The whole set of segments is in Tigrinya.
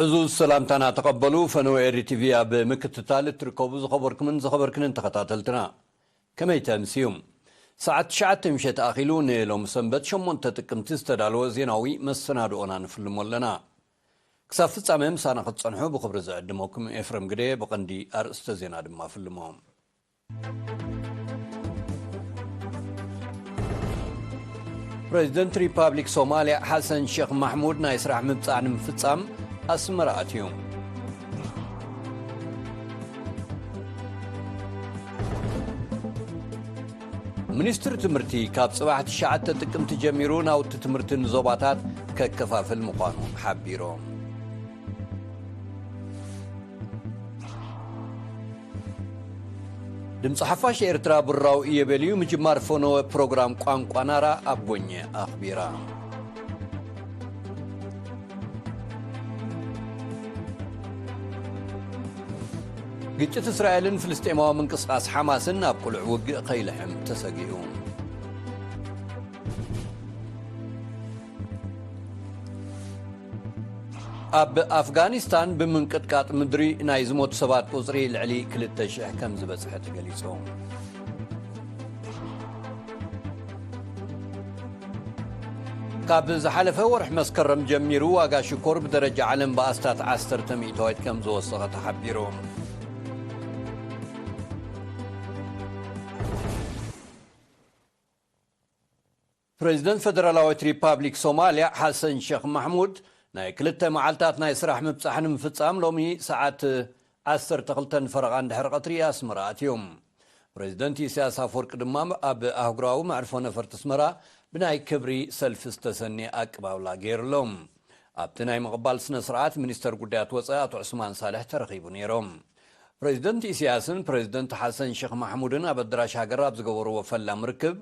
እዚ ሰላምታና ተቐበሉ። ፈነወ ኤሪ ቲቪ ኣብ ምክትታል እትርከቡ ዝኸበርኩምን ዝኸበርክንን ተኸታተልትና፣ ከመይ ተምስዩም? ሰዓት ትሽዓተ ምሸት ኣኺሉ ንሎሚ ሰንበት ሸሞንተ ጥቅምቲ ዝተዳለወ ዜናዊ መሰናድኦና ንፍልሞ ኣለና። ክሳብ ፍጻመ ምሳና ክትጸንሑ ብኽብሪ ዝዕድመኩም ኤፍረም ግደ። ብቐንዲ ኣርእስተ ዜና ድማ ፍልሞም። ፕሬዚደንት ሪፓብሊክ ሶማልያ ሓሰን ሼክ ማሕሙድ ናይ ስራሕ ምብጻሕ ንምፍጻም ኣስመራ ኣትዩ። ሚኒስትሪ ትምህርቲ ካብ ጽባሕ ትሽዓተ ጥቅምቲ ጀሚሩ ናውቲ ትምህርቲ ንዞባታት ከከፋፍል ምዃኑ ሓቢሮም። ድምፂ ሓፋሽ ኤርትራ ብራው እየ በልዩ ምጅማር ፈነወ ፕሮግራም ቋንቋ ናራ ኣብ ጎኘ ኣኽቢራ። ግጭት እስራኤልን ፍልስጤማዊ ምንቅስቃስ ሓማስን ኣብ ቅሉዕ ውግእ ከይልሕም ተሰጊኡ። ኣብ ኣፍጋኒስታን ብምንቅጥቃጥ ምድሪ ናይ ዝሞቱ ሰባት ቁጽሪ ልዕሊ ክልተ ሽሕ ከም ዝበጽሐ ተገሊጹ። ካብ ዝሓለፈ ወርሒ መስከረም ጀሚሩ ዋጋ ሽኮር ብደረጃ ዓለም ብኣስታት ዓሰርተ ሚእታዊት ከም ዝወሰኸ ተሓቢሩ። ፕሬዚደንት ፈደራላዊት ሪፓብሊክ ሶማልያ ሓሰን ሸኽ ማሕሙድ ናይ ክልተ መዓልታት ናይ ስራሕ ምብጻሕ ንምፍጻም ሎሚ ሰዓት ዓሰርተ ክልተ ፈረቓ እንድሕር ቀትሪ ኣስመራ ኣትዮም። ፕሬዚደንት ኢሳያስ ኣፈወርቂ ድማ ኣብ ኣህጉራዊ መዕርፎ ነፈርቲ ኣስመራ ብናይ ክብሪ ሰልፊ ዝተሰነየ ኣቀባብላ ገይርሎም። ኣብቲ ናይ ምቕባል ስነ ስርዓት ሚኒስተር ጉዳያት ወጻኢ ኣቶ ዑስማን ሳልሕ ተረኺቡ ነይሮም። ፕሬዚደንት ኢሳያስን ፕሬዚደንት ሓሰን ሸኽ ማሕሙድን ኣብ ኣዳራሽ ሃገር ኣብ ዝገበርዎ ፈላም ርክብ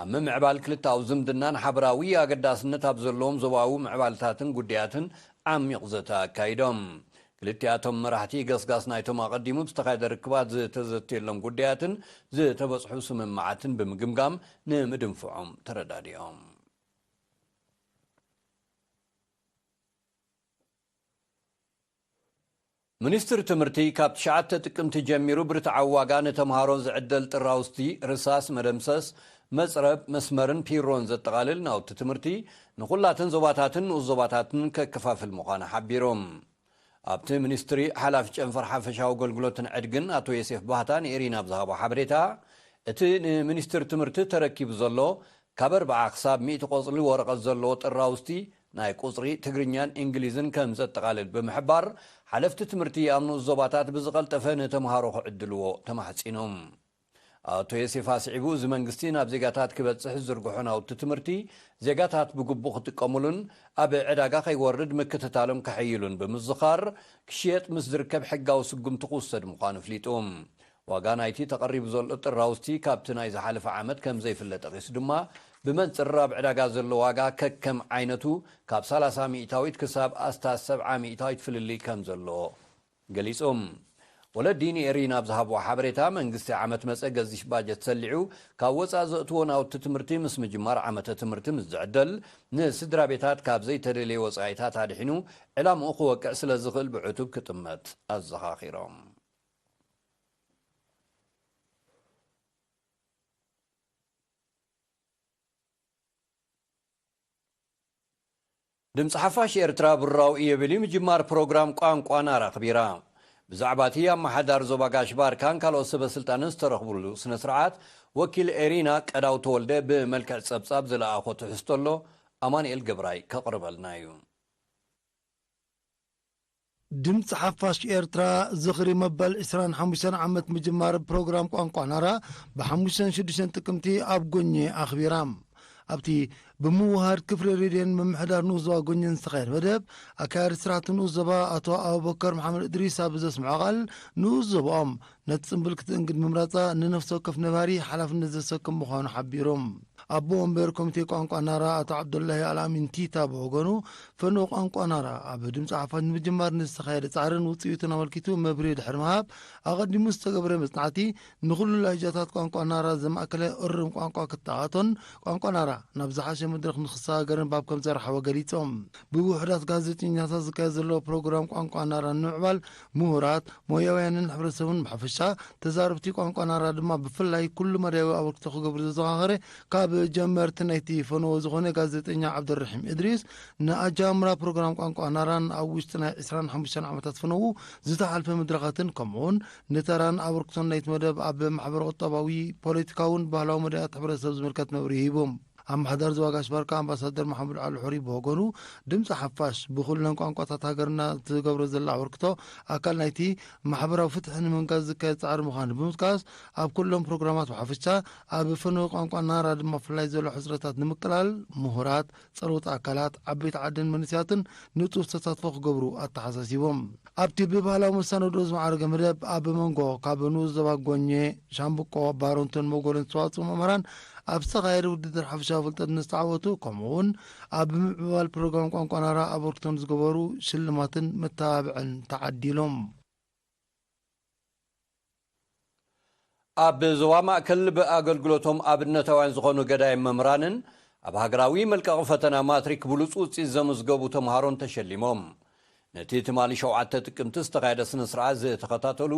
ኣብ ምምዕባል ክልተኣዊ ዝምድናን ሓበራዊ ኣገዳስነት ኣብ ዘለዎም ዞባዊ ምዕባልታትን ጉዳያትን ዓሚቕ ዘተ ኣካይዶም። ክልቲኣቶም መራሕቲ ገስጋስ ናይቶም ኣቐዲሙ ብዝተኻየደ ርክባት ዝተዘትየሎም ጉዳያትን ዝተበጽሑ ስምምዓትን ብምግምጋም ንምድንፍዖም ተረዳዲኦም። ሚኒስትሪ ትምህርቲ ካብ ትሽዓተ ጥቅምቲ ጀሚሩ ብርትዓዊ ዋጋ ንተምሃሮ ዝዕደል ጥራውስቲ፣ ርሳስ፣ መደምሰስ፣ መጽረብ፣ መስመርን ፒሮን ዘጠቓልል ናውቲ ትምህርቲ ንኹላተን ዞባታትን ንኡስ ዞባታትን ከከፋፍል ምዃኑ ሓቢሮም። ኣብቲ ሚኒስትሪ ሓላፊ ጨንፈር ሓፈሻዊ ኣገልግሎትን ዕድግን ኣቶ ዮሴፍ ባህታ ንኤሪና ብዝሃቦ ሓበሬታ፣ እቲ ንሚኒስትሪ ትምህርቲ ተረኪቡ ዘሎ ካብ ኣርብዓ ክሳብ ሚእቲ ቆጽሊ ወረቐት ዘለዎ ጥራውስቲ ናይ ቁጽሪ ትግርኛን እንግሊዝን ከም ዘጠቓልል ብምሕባር፣ ሓለፍቲ ትምህርቲ ኣብ ንኡስ ዞባታት ብዝቐልጠፈ ንተምሃሮ ክዕድልዎ ተማሕጺኖም። ኣቶ ዮሴፍ ኣስዒቡ፣ እዚ መንግስቲ ናብ ዜጋታት ክበጽሕ ዝዝርግሖ ናውቲ ትምህርቲ ዜጋታት ብግቡእ ክጥቀሙሉን ኣብ ዕዳጋ ከይወርድ ምክትታሎም ከሐይሉን ብምዝኻር፣ ክሽየጥ ምስ ዝርከብ ሕጋዊ ስጉምቲ ክውሰድ ምዃኑ ኣፍሊጡ። ዋጋ ናይቲ ተቐሪቡ ዘሎ ጥራውስቲ ካብቲ ናይ ዝሓለፈ ዓመት ከም ዘይፍለ ጠቒሱ ድማ፣ ብመንጽር ኣብ ዕዳጋ ዘሎ ዋጋ ከከም ዓይነቱ ካብ ሰላሳ ሚእታዊት ክሳብ ኣስታት ሰብዓ ሚእታዊት ፍልልይ ከም ዘሎ ገሊጹ። ወለዲ ንኤሪ ናብ ዝሃብዎ ሓበሬታ፣ መንግስቲ ዓመት መጸ ገዚፍ ባጀት ሰሊዑ ካብ ወጻኢ ዘእትዎ ናውቲ ትምህርቲ ምስ ምጅማር ዓመተ ትምህርቲ ምስ ዝዕደል፣ ንስድራ ቤታት ካብ ዘይተደልየ ወጻኢታት ኣድሒኑ ዕላምኡ ክወቅዕ ስለ ዝኽእል ብዕቱብ ክጥመት ኣዘኻኺሮም። ድምፂ ሓፋሽ ኤርትራ ብራው እየ ብሊ ምጅማር ፕሮግራም ቋንቋና ኣራኽቢራ። ብዛዕባ እቲ ኣመሓዳር ዞባ ጋሽ ባርካን ካልኦት ሰበ ስልጣንን ዝተረኽብሉ ስነ ስርዓት ወኪል ኤሪና ቀዳው ተወልደ ብመልክዕ ጸብጻብ ዝለኣኾ ትሕዝቶ ኣሎ፣ ኣማኑኤል ገብራይ ከቕርበልና እዩ። ድምፂ ሓፋሽ ኤርትራ ዝኽሪ መበል ዕስራን ሓሙሽተን ዓመት ምጅማር ፕሮግራም ቋንቋ ናራ ብሓሙሽተን ሽዱሽተን ጥቅምቲ ኣብ ጎኘ ኣኽቢራ። ኣብቲ ብምውሃድ ክፍሊ ሬድዮን ምምሕዳር ንኡስ ዞባ ጎኘን ዝተኻየደ መደብ፣ ኣካያዲ ስራሕቲ ንኡስ ዞባ ኣቶ ኣቡበከር መሓመድ እድሪስ ኣብ ዘስምዖ ቃል፣ ንኡስ ዞባኦም ነቲ ጽምብል ክትእንግድ ምምራጻ ንነፍሲ ወከፍ ነባሪ ሓላፍነት ዘሰክም ምዃኑ ሓቢሮም። ኣቦ ወንበር ኮሚቴ ቋንቋ ናራ ኣቶ ዓብዱላሂ ኣልኣሚን ቲታ ብወገኑ፣ ፈነወ ቋንቋ ናራ ኣብ ድምፂ ሓፋሽ ንምጅማር ንዝተኻየደ ፃዕርን ውፅኢቱን ኣመልኪቱ መብርሂ ድሕሪ ምሃብ፣ ኣቐዲሙ ዝተገብረ መፅናዕቲ ንኹሉ ላህጃታት ቋንቋ ናራ ዘማእከለ እሩም ቋንቋ ክተኣቶን ቋንቋ ናራ ናብ ዝሓሸ መድረኽ ንክሰጋገርን ባብ ከም ዘርሓወ ገሊፆም። ብውሑዳት ጋዜጠኛታት ዝካየድ ዘሎ ፕሮግራም ቋንቋ ናራ ንምዕባል ምሁራት፣ ሞያውያንን ሕብረተሰቡን ብሓፈሻ፣ ተዛረብቲ ቋንቋ ናራ ድማ ብፍላይ ኩሉ መዳያዊ ኣበርክቶ ክገብሩ ዘዘኻኸረ ካብ ጀመርቲ ናይቲ ፈነዎ ዝኾነ ጋዜጠኛ ዓብደልረሒም እድሪስ፣ ንኣጀማምራ ፕሮግራም ቋንቋ ናራን ኣብ ውሽጢ ናይ ዕስራን ሓሙሽተን ዓመታት ፈነዉ ዝተሓልፈ መድረኻትን ከምኡውን ንተራን ኣበርክቶን ናይቲ መደብ ኣብ ማሕበረ ቁጠባዊ፣ ፖለቲካውን ባህላዊ መዳያት ሕብረተሰብ ዝምልከት መብርሂ ሂቦም። ኣመሓዳሪ ዞባ ጋሽ ባርካ ኣምባሳደር መሓሙድ ዓሊ ሑሪ ብወገኑ፣ ድምፂ ሓፋሽ ብኹለን ቋንቋታት ሃገርና ትገብሮ ዘላ ኣበርክቶ ኣካል ናይቲ ማሕበራዊ ፍትሒ ንምንጋስ ዝካየድ ፃዕሪ ምዃኑ ብምጥቃስ፣ ኣብ ኩሎም ፕሮግራማት ብሓፈሻ ኣብ ፈነወ ቋንቋ ናራ ድማ ብፍላይ ዘሎ ሕፅረታት ንምቅላል ምሁራት፣ ፀለውቲ ኣካላት፣ ዓበይቲ ዓድን መንእሰያትን ንፁፍ ተሳትፎ ክገብሩ ኣተሓሳሲቦም። ኣብቲ ብባህላዊ መሰናድኦ ዝማዕረገ መደብ ኣብ መንጎ ካብ ንኡስ ዞባ ጎኘ፣ ሻምብቆ፣ ባረንቶን መጎልን ዝተዋፅኡ መምህራን ኣብ ዝተኻየደ ውድድር ሓፈሻዊ ፍልጠት ንዝተዓወቱ፣ ከምኡ እውን ኣብ ምዕባል ፕሮግራም ቋንቋ ናራ ኣበርክቶ ንዝገበሩ ሽልማትን መተባብዕን ተዓዲሎም። ኣብ ዞባ ማእከል ብኣገልግሎቶም ኣብነታውያን ዝኾኑ ገዳይም መምህራንን ኣብ ሃገራዊ መልቀቒ ፈተና ማትሪክ ብሉጽ ውጽኢት ዘመዝገቡ ተምሃሮን ተሸሊሞም። ነቲ ትማሊ ሸውዓተ ጥቅምቲ ዝተኻየደ ስነ ስርዓት ዝተኸታተሉ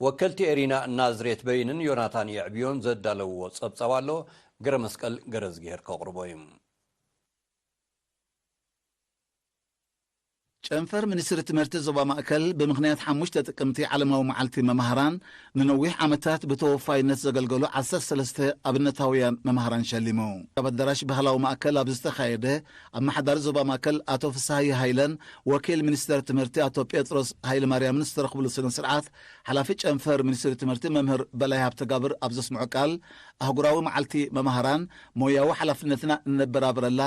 ወከልቲ ኤሪና ናዝሬት በይንን ዮናታን የዕብዮን ዘዳለውዎ ጸብጻብ ኣሎ። ገረ መስቀል ገረዝግሄር ከቕርቦ እዩ። ጨንፈር ሚኒስትሪ ትምህርቲ ዞባ ማእከል ብምኽንያት ሓሙሽተ ጥቅምቲ ዓለማዊ መዓልቲ መማህራን ንነዊሕ ዓመታት ብተወፋይነት ዘገልገሉ ዓሰርተ ሰለስተ ኣብነታውያን መማህራን ሸሊሙ። ኣብ ኣዳራሽ ባህላዊ ማእከል ኣብ ዝተኻየደ ኣመሓዳሪ ዞባ ማእከል ኣቶ ፍስሃየ ሃይለን ወኪል ሚኒስተር ትምህርቲ ኣቶ ጴጥሮስ ሃይለ ማርያምን ዝተረኽብሉ ስነ ስርዓት ሓላፊ ጨንፈር ሚኒስትሪ ትምህርቲ መምህር በላይ ሃብተጋብር ኣብ ዘስምዖ ቃል ኣህጉራዊ መዓልቲ መማህራን ሞያዊ ሓላፍነትና እነበራብረላ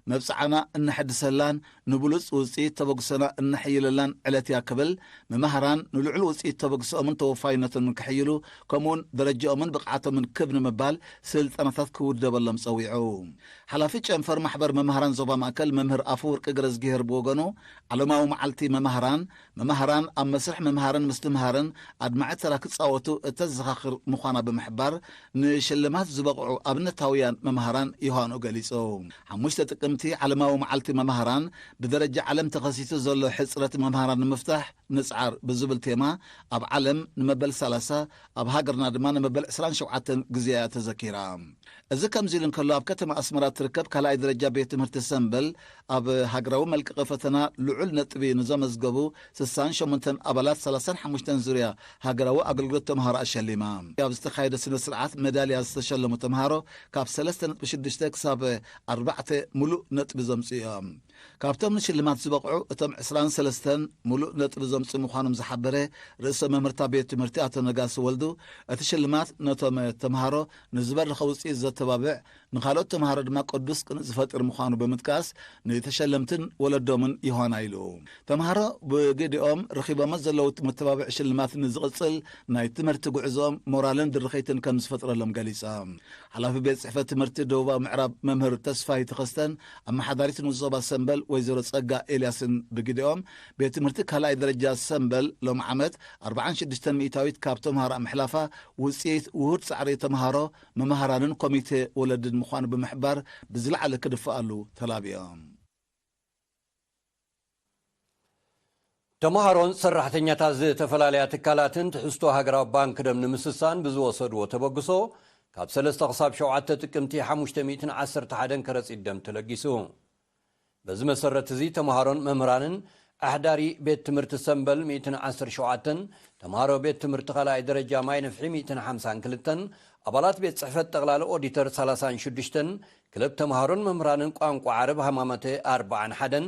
መብጽዓና እነሐድሰላን ንብሉጽ ውጽኢት ተበግሶና እነሐይለላን ዕለት እያ ክብል፣ መማህራን ንልዑል ውጽኢት ተበግሶኦምን ተወፋይነቶምን ክሕይሉ፣ ከምኡውን ደረጃኦምን ብቕዓቶምን ክብ ንምባል ስልጠናታት ክውደበሎም ጸዊዑ። ሓላፊ ጨንፈር ማሕበር መማህራን ዞባ ማእከል መምህር ኣፈወርቂ ገረዝግሄር ብወገኑ፣ ዓለማዊ መዓልቲ መማህራን፣ መማህራን ኣብ መስርሕ ምምሃርን ምስትምሃርን ኣድማዒ ተራ ክጻወቱ እተዘኻኽር ምዃና ብምሕባር፣ ንሽልማት ዝበቕዑ ኣብነታውያን መማህራን ይሃኑ ገሊጹ። ሓሙሽተ ጥቅምቲ ዓለማዊ መዓልቲ መማህራን ብደረጃ ዓለም ተኸሲቱ ዘሎ ሕጽረት መማህራን ንምፍታሕ ንጽዓር ብዝብል ቴማ ኣብ ዓለም ንመበል ሰላሳ፣ ኣብ ሃገርና ድማ ንመበል ዕስራን ሸውዓተን ግዜ እያ ተዘኪራ። እዚ ከምዚ ኢሉ እንከሎ፣ ኣብ ከተማ ኣስመራ እትርከብ ካልኣይ ደረጃ ቤት ትምህርቲ ሰምበል ኣብ ሃገራዊ መልቀቒ ፈተና ልዑል ነጥቢ ንዘመዝገቡ ስሳን ሸሞንተን ኣባላት ሰላሳን ሓሙሽተን ዙርያ ሃገራዊ ኣገልግሎት ተምሃሮ ኣሸሊማ። ኣብ ዝተኻየደ ስነ ስርዓት መዳልያ ዝተሸለሙ ተምሃሮ ካብ ሰለስተ ነጥቢ ሽዱሽተ ክሳብ ኣርባዕተ ሙሉእ ነጥቢ ዘምፅኡ እዮም። ካብቶም ንሽልማት ዝበቕዑ እቶም ዕስራን ሰለስተን ሙሉእ ነጥቢ ዘምፅኡ ምዃኖም ዝሓበረ ርእሰ መምህርታ ቤት ትምህርቲ ኣቶ ነጋሲ ወልዱ፣ እቲ ሽልማት ነቶም ተምሃሮ ንዝበረኸ ውፅኢት ዘተባብዕ፣ ንኻልኦት ተምሃሮ ድማ ቅዱስ ቅንኢ ዝፈጥር ምዃኑ ብምጥቃስ፣ ንተሸለምትን ወለዶምን ይሆና ኢሉ። ተምሃሮ ብግዲኦም ረኺቦሞ ዘለዉ መተባብዒ ሽልማት ንዝቕጽል ናይ ትምህርቲ ጉዕዞኦም ሞራልን ድርኸይትን ከም ዝፈጥረሎም ገሊጻ። ሓላፊ ቤት ጽሕፈት ትምህርቲ ደቡባዊ ምዕራብ መምህር ተስፋይ ተኸስተን ኣመሓዳሪት ንኡስ ዞባ ሰምበል ወይዘሮ ጸጋ ኤልያስን ብግዲኦም፣ ቤት ትምህርቲ ካልኣይ ደረጃ ሰምበል ሎም ዓመት ኣርባዓን ሽዱሽተን ሚእታዊት ካብ ተምሃሮ ምሕላፋ ውጽኢት ውሁድ ጻዕሪ ተምሃሮ፣ መማህራንን ኮሚቴ ወለድን ምዃኑ ብምሕባር ብዝለዓለ ክድፍኣሉ ተላቢኦም። ተምሃሮን ሰራሕተኛታት ዝተፈላለያ ትካላትን ትሕዝቶ ሃገራዊ ባንክ ደም ንምስሳን ብዝወሰድዎ ተበግሶ ካብ ሰለስተ ክሳብ ሸውዓተ ጥቅምቲ ሓሙሽተ ሚእትን ዓሰርተ ሓደን ከረጺት ደም ተለጊሱ። በዚ መሰረት እዚ ተምሃሮን መምህራንን ኣሕዳሪ ቤት ትምህርቲ ሰምበል ሚእትን ዓሰርተ ሸውዓተን፣ ተምሃሮ ቤት ትምህርቲ ካልኣይ ደረጃ ማይ ነፍሒ ሚእትን ሓምሳን ክልተን፣ ኣባላት ቤት ጽሕፈት ጠቕላሊ ኦዲተር ሰላሳን ሽዱሽተን፣ ክለብ ተምሃሮን መምህራንን ቋንቋ ዓረብ ሃማመተ ኣርባዓን ሓደን፣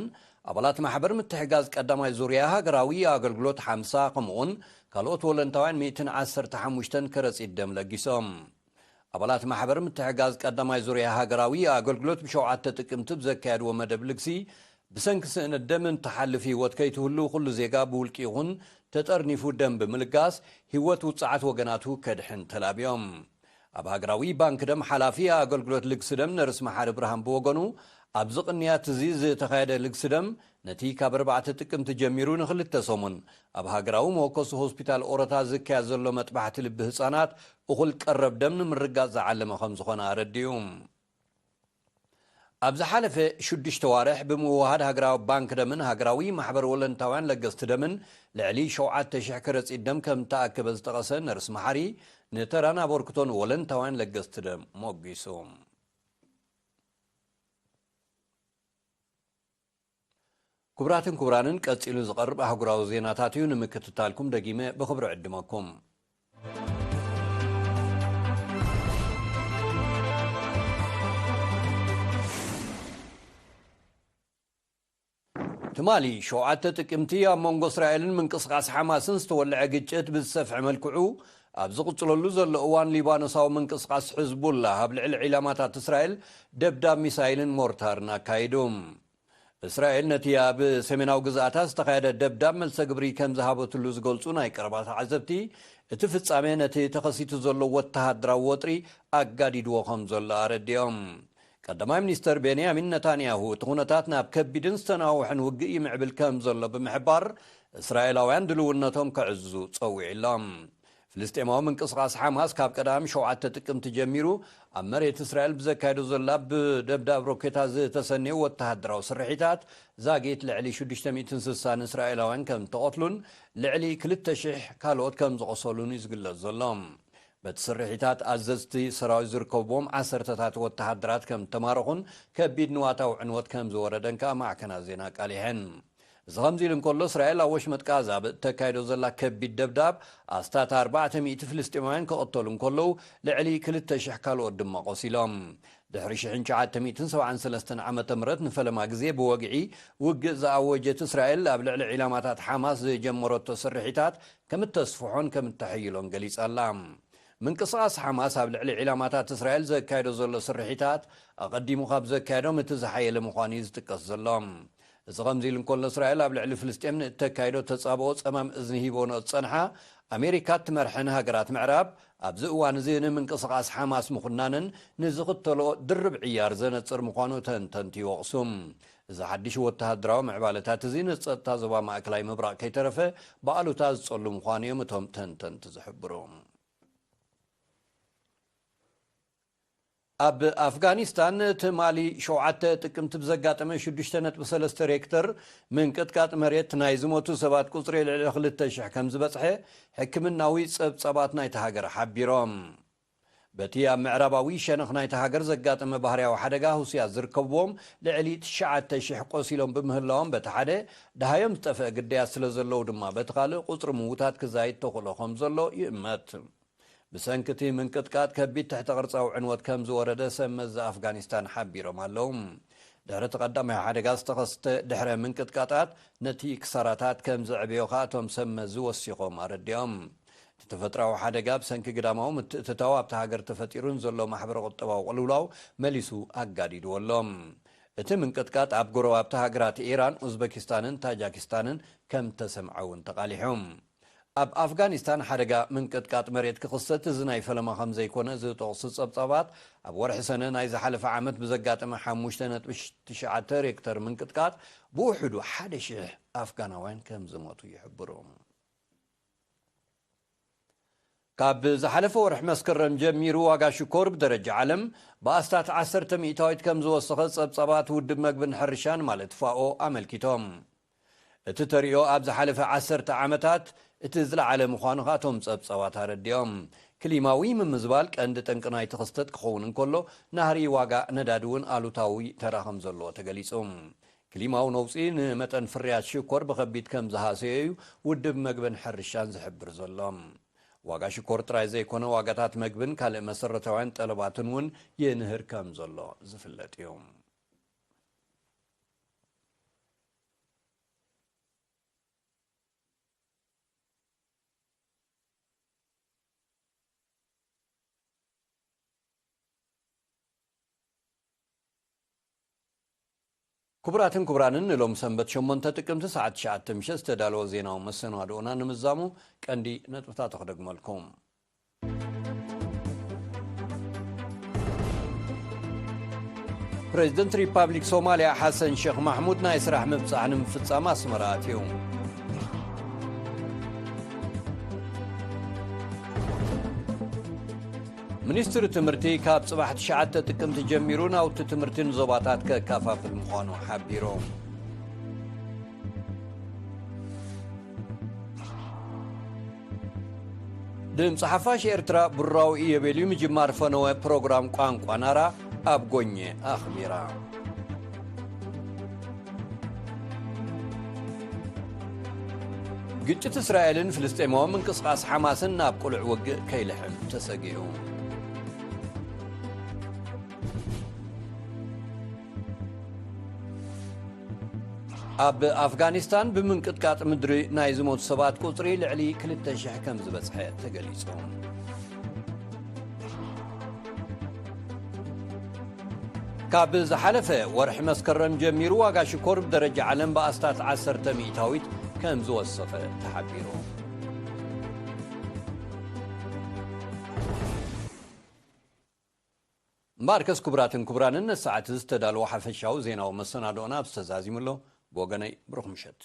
ኣባላት ማሕበር ምትሕጋዝ ቀዳማይ ዙርያ ሃገራዊ ኣገልግሎት ሓምሳ፣ ከምኡውን ካልኦት ወለንታውያን ሚእትን ዓሰርተ ሓሙሽተን ከረጺት ደም ለጊሶም። ኣባላት ማሕበር ምትሕጋዝ ቀዳማይ ዙርያ ሃገራዊ ኣገልግሎት ብሸውዓተ ጥቅምቲ ብዘካየድዎ መደብ ልግሲ፣ ብሰንኪ ስእነት ደም እንትሓልፍ ህይወት ከይትህሉ ኩሉ ዜጋ ብውልቂ ይኹን ተጠርኒፉ ደም ብምልጋስ ህይወት ውጽዓት ወገናቱ ከድሕን ተላቢዮም። ኣብ ሃገራዊ ባንክ ደም ሓላፊ ኣገልግሎት ልግሲ ደም ነርስ መሓሪ ብርሃን ብወገኑ፣ ኣብዚ ቅንያት እዚ ዝተኻየደ ልግሲ ደም ነቲ ካብ ኣርባዕተ ጥቅምቲ ጀሚሩ ንኽልተ ሰሙን ኣብ ሃገራዊ መወከሲ ሆስፒታል ኦሮታ ዝካየድ ዘሎ መጥባሕቲ ልቢ ህጻናት እኹል ቀረብ ደም ንምርጋጽ ዝዓለመ ከም ዝኾነ ኣረዲኡ። ኣብ ዝሓለፈ ሽዱሽተ ዋርሕ ብምውሃድ ሃገራዊ ባንክ ደምን ሃገራዊ ማሕበር ወለንታውያን ለገስቲ ደምን ልዕሊ ሸውዓተ ሽሕ ከረጺት ደም ከም እተኣከበ ዝጠቐሰ ነርስ መሓሪ፣ ንተራን ኣበርክቶን ወለንታውያን ለገስቲ ደም ሞጒሱ። ክቡራትን ክቡራንን፣ ቀጺሉ ዝቐርብ ኣህጉራዊ ዜናታት እዩ። ንምክትታልኩም ደጊመ ብኽብሪ ዕድመኩም። ትማሊ ሸውዓተ ጥቅምቲ ኣብ መንጎ እስራኤልን ምንቅስቓስ ሓማስን ዝተወልዐ ግጭት ብዝሰፍሐ መልክዑ ኣብ ዝቕጽለሉ ዘሎ እዋን፣ ሊባኖሳዊ ምንቅስቓስ ሕዝቡላህ ኣብ ልዕሊ ዒላማታት እስራኤል ደብዳብ ሚሳይልን ሞርታርን ኣካይዱ። እስራኤል ነቲ ኣብ ሰሜናዊ ግዝኣታት ዝተኻየደ ደብዳብ መልሰ ግብሪ ከም ዝሃበትሉ ዝገልጹ ናይ ቀረባ ተዓዘብቲ፣ እቲ ፍጻሜ ነቲ ተኸሲቱ ዘሎ ወተሃደራዊ ወጥሪ ኣጋዲድዎ ከም ዘሎ ኣረዲኦም። ቀዳማይ ሚኒስተር ቤንያሚን ነታንያሁ፣ እቲ ኩነታት ናብ ከቢድን ዝተናውሐን ውግእ ይምዕብል ከም ዘሎ ብምሕባር፣ እስራኤላውያን ድልውነቶም ከዕዝዙ ጸዊዑ ኣሎ። ፍልስጤማዊ ምንቅስቓስ ሓማስ ካብ ቀዳም ሸውዓተ ጥቅምቲ ጀሚሩ ኣብ መሬት እስራኤል ብዘካየዶ ዘላ ብደብዳብ ሮኬታ ዝተሰነዩ ወተሃደራዊ ስርሒታት፣ ዛጊት ልዕሊ ሽዱሽተ ሚእትን ስሳን እስራኤላውያን ከም እተቐትሉን ልዕሊ ክልተ ሽሕ ካልኦት ከም ዝቖሰሉን እዩ ዝግለጽ ዘሎ። በቲ ስርሒታት፣ ኣዘዝቲ ሰራዊት ዝርከብዎም ዓሰርተታት ወተሃደራት ከም እተማረኹን ከቢድ ንዋታዊ ዕንወት ከም ዝወረደን ከኣ ማዕከናት ዜና ኣቃሊሐን። እዚ ከምዚ ኢሉ እንከሎ፣ እስራኤል ኣብ ወሽመጥ ጋዛ ብእተካይዶ ዘላ ከቢድ ደብዳብ፣ ኣስታት ኣርባዕተ ሚእቲ ፍልስጤማውያን ክቐተሉ እንከለዉ፣ ልዕሊ ክልተ ሽሕ ካልኦት ድማ ቆሲሎም። ድሕሪ ሽሕን ትሽዓተ ሚእትን ሰብዓን ሰለስተን ዓመተ ምህረት ንፈለማ ግዜ ብወግዒ ውግእ ዝኣወጀት እስራኤል፣ ኣብ ልዕሊ ዒላማታት ሓማስ ዝጀመረቶ ስርሒታት ከም እተስፍሖን ከም እተሐይሎን ገሊጻ ኣላ። ምንቅስቓስ ሓማስ ኣብ ልዕሊ ዒላማታት እስራኤል ዘካየዶ ዘሎ ስርሒታት፣ ኣቐዲሙ ካብ ዘካየዶም እቲ ዝሓየለ ምዃኑ እዩ ዝጥቀስ ዘሎ። እዚ ከምዚ ኢሉ እንከሎ፣ እስራኤል ኣብ ልዕሊ ፍልስጤም ንእተካይዶ ተጻብኦ ጸማም እዝኒ ሂቦ ንዝጸንሓ ኣሜሪካ እትመርሐን ሃገራት ምዕራብ፣ ኣብዚ እዋን እዚ ንምንቅስቓስ ሓማስ ምኹናንን ንዝኽተሎ ድርብ ዕያር ዘነጽር ምዃኑ ተንተንቲ ይወቕሱ። እዚ ሓድሽ ወተሃደራዊ ምዕባለታት እዚ፣ ንጸጥታ ዞባ ማእከላይ ምብራቕ ከይተረፈ ብኣሉታ ዝጸሉ ምዃኑ እዮም እቶም ተንተንቲ ዝሕብሩ። ኣብ ኣፍጋኒስታን ትማሊ ሸውዓተ ጥቅምቲ ብዘጋጠመ ሽዱሽተ ነጥቢ ሰለስተ ሬክተር ምንቅጥቃጥ መሬት፣ ናይ ዝሞቱ ሰባት ቁጽሪ ልዕሊ ክልተ ሽሕ ከም ዝበጽሐ ሕክምናዊ ጸብጻባት ናይታ ሃገር ሓቢሮም። በቲ ኣብ ምዕራባዊ ሸነኽ ናይታ ሃገር ዘጋጠመ ባህርያዊ ሓደጋ፣ ህውስያት ዝርከብዎም ልዕሊ ትሽዓተ ሽሕ ቆሲሎም ብምህላዎም፣ በቲ ሓደ፣ ደሃዮም ዝጠፍአ ግዳያት ስለ ዘለዉ ድማ፣ በቲ ካልእ፣ ቁጽሪ ምዉታት ክዛይድ ተኽእሎ ከም ዘሎ ይእመት። ብሰንኪ እቲ ምንቅጥቃጥ፣ ከቢድ ትሕተ ቅርጻዊ ዕንወት ከም ዝወረደ ሰብ መዚ ኣፍጋኒስታን ሓቢሮም ኣለዉ። ድሕሪ እቲ ቀዳማይ ሓደጋ ዝተኸስተ ድሕረ ምንቅጥቃጣት፣ ነቲ ክሳራታት ከም ዘዕበዮ ከኣ እቶም ሰብ መዚ ወሲኾም ኣረዲኦም። እቲ ተፈጥሮኣዊ ሓደጋ፣ ብሰንኪ ግዳማዊ ምትእትታው ኣብታ ሃገር ተፈጢሩ ንዘሎ ማሕበረ ቁጠባዊ ቅልውላው መሊሱ ኣጋዲድዎ ኣሎ። እቲ ምንቅጥቃጥ ኣብ ጎረባብቲ ሃገራት ኢራን፣ ኡዝበኪስታንን ታጃኪስታንን ከም ተሰምዐ እውን ተቓሊሑ። ኣብ ኣፍጋኒስታን ሓደጋ ምንቅጥቃጥ መሬት ክኽሰት እዚ ናይ ፈለማ ከም ዘይኮነ ዝጠቕሱ ጸብጻባት፣ ኣብ ወርሒ ሰነ ናይ ዝሓለፈ ዓመት ብዘጋጠመ ሓሙሽተ ነጥቢ ትሽዓተ ሬክተር ምንቅጥቃጥ ብውሕዱ ሓደ ሽሕ ኣፍጋናውያን ከም ዝሞቱ ይሕብሩ። ካብ ዝሓለፈ ወርሒ መስከረም ጀሚሩ፣ ዋጋ ሽኮር ብደረጃ ዓለም ብኣስታት ዓሰርተ ሚእታዊት ከም ዝወሰኸ ጸብጻባት ውድብ መግብን ሕርሻን፣ ማለት ፋኦ፣ ኣመልኪቶም። እቲ ተርእዮ ኣብ ዝሓለፈ ዓሰርተ ዓመታት እቲ ዝለዓለ ምዃኑ ከኣ እቶም ጸብጻባት ኣረዲኦም። ክሊማዊ ምምዝባል ቀንዲ ጠንቂ ናይቲ ክስተት ክኸውን እንከሎ፣ ናህሪ ዋጋ ነዳዲ እውን ኣሉታዊ ተራ ከም ዘለዎ ተገሊጹ። ክሊማዊ ነውጺ ንመጠን ፍርያት ሽኮር ብኸቢድ ከም ዝሃሰዮ እዩ ውድብ መግብን ሕርሻን ዝሕብር ዘሎ። ዋጋ ሽኮር ጥራይ ዘይኮነ፣ ዋጋታት መግብን ካልእ መሰረታውያን ጠለባትን እውን ይንህር ከም ዘሎ ዝፍለጥ እዩ። ክቡራትን ክቡራንን፣ ንሎም ሰንበት ሸሞንተ ጥቅምቲ ሰዓት ትሽዓተ ምሸት ዝተዳለወ ዜናዊ መሰናድኦና ንምዛሙ ቀንዲ ነጥብታቱ ክደግመልኩም። ፕሬዚደንት ሪፓብሊክ ሶማልያ ሓሰን ሸኽ ማሕሙድ ናይ ስራሕ ምብጻሕ ንምፍጻም ኣስመራ ኣትዩ። ሚኒስትሪ ትምህርቲ ካብ ጽባሕ ትሽዓተ ጥቅምቲ ጀሚሩ ናውቲ ትምህርቲ ንዞባታት ከካፋፍል ምዃኑ ሓቢሩ። ድምፂ ሓፋሽ ኤርትራ ብራዊ እየ ቤልዩ ምጅማር ፈነወ ፕሮግራም ቋንቋ ናራ ኣብ ጎኘ ኣኽቢራ። ግጭት እስራኤልን ፍልስጤማዊ ምንቅስቃስ ሓማስን ናብ ቅሉዕ ውግእ ከይልሕም ተሰጊኡ። ኣብ ኣፍጋኒስታን ብምንቅጥቃጥ ምድሪ ናይ ዝሞቱ ሰባት ቁጽሪ ልዕሊ ክልተ ሽሕ ከም ዝበጽሐ ተገሊጹ። ካብ ዝሓለፈ ወርሒ መስከረም ጀሚሩ ዋጋ ሽኮር ብደረጃ ዓለም ብኣስታት ዓሰርተ ሚእታዊት ከም ዝወሰኸ ተሓቢሩ። እምበኣርከስ ክቡራትን ክቡራንን ነሰዓት ዝተዳለወ ሓፈሻዊ ዜናዊ መሰናዶና ኣብ ዝተዛዚሙ ኣሎ። ብወገነይ ብሩኽ ምሸት።